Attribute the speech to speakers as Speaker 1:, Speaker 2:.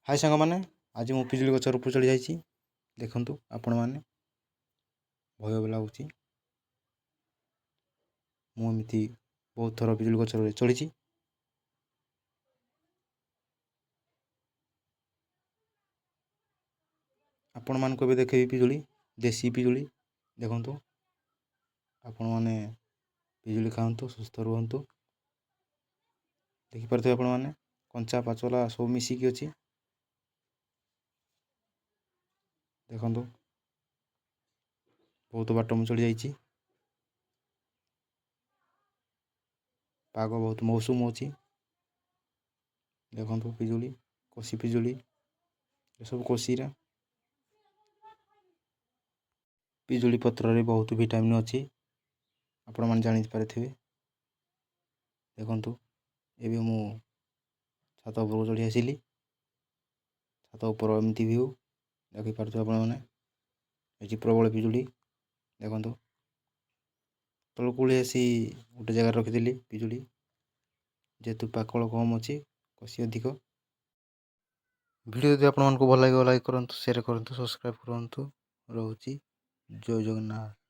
Speaker 1: High ସାଙ୍ଗମାନେ, ଆଜି ମୁଁ ପିଜୁଳି ଗଛର ଉପରୁ ଚଢ଼ି ଯାଇଛି। ଦେଖନ୍ତୁ ଆପଣମାନେ, ଭୟ ବି ଲାଗୁଛି। ମୁଁ ଏମିତି ବହୁତ ଥର ପିଜୁଳି ଗଛରେ ଚଢ଼ିଛି। ଆପଣମାନଙ୍କୁ ଏବେ ଦେଖେଇବି ପିଜୁଳି, ଦେଶୀ ପିଜୁଳି। ଦେଖନ୍ତୁ ଆପଣମାନେ, ପିଜୁଳି ଖାଆନ୍ତୁ, ସୁସ୍ଥ ରୁହନ୍ତୁ। ଦେଖିପାରୁଥିବେ ଆପଣମାନେ, କଞ୍ଚା ପାଚଲା ସବୁ ମିଶିକି ଅଛି। ଦେଖନ୍ତୁ, ବହୁତ ବାଟ ମୁଁ ଚଢ଼ି ଯାଇଛି। ପାଗ ବହୁତ ମୌସୁମ ଅଛି। ଦେଖନ୍ତୁ ପିଜୁଳି, କଷି ପିଜୁଳି, ଏସବୁ କଷିରା। ପିଜୁଳି ପତ୍ରରେ ବହୁତ ଭିଟାମିନ୍ ଅଛି, ଆପଣମାନେ ଜାଣିପାରିଥିବେ। ଦେଖନ୍ତୁ, ଏବେ ମୁଁ ଛାତ ଉପରକୁ ଚଢ଼ି ଆସିଲି। ଛାତ ଉପର ଏମିତି ଭିଉ ଦେଖିପାରୁଥିବେ ଆପଣମାନେ। ଏଠି ପ୍ରବଳ ପିଜୁଳି। ଦେଖନ୍ତୁ, ତଳକୁ ଓହ୍ଲେଇ ଆସି ଗୋଟେ ଜାଗାରେ ରଖିଦେଲି ପିଜୁଳି, ଯେହେତୁ ପାକଳ କମ୍ ଅଛି, କଷି ଅଧିକ। ଭିଡ଼ିଓ ଯଦି ଆପଣମାନଙ୍କୁ ଭଲ ଲାଗିବ, ଲାଇକ୍ କରନ୍ତୁ, ସେୟାର କରନ୍ତୁ, ସବସ୍କ୍ରାଇବ୍ କରନ୍ତୁ। ରହୁଛି, ଜୟ ଜଗନ୍ନାଥ।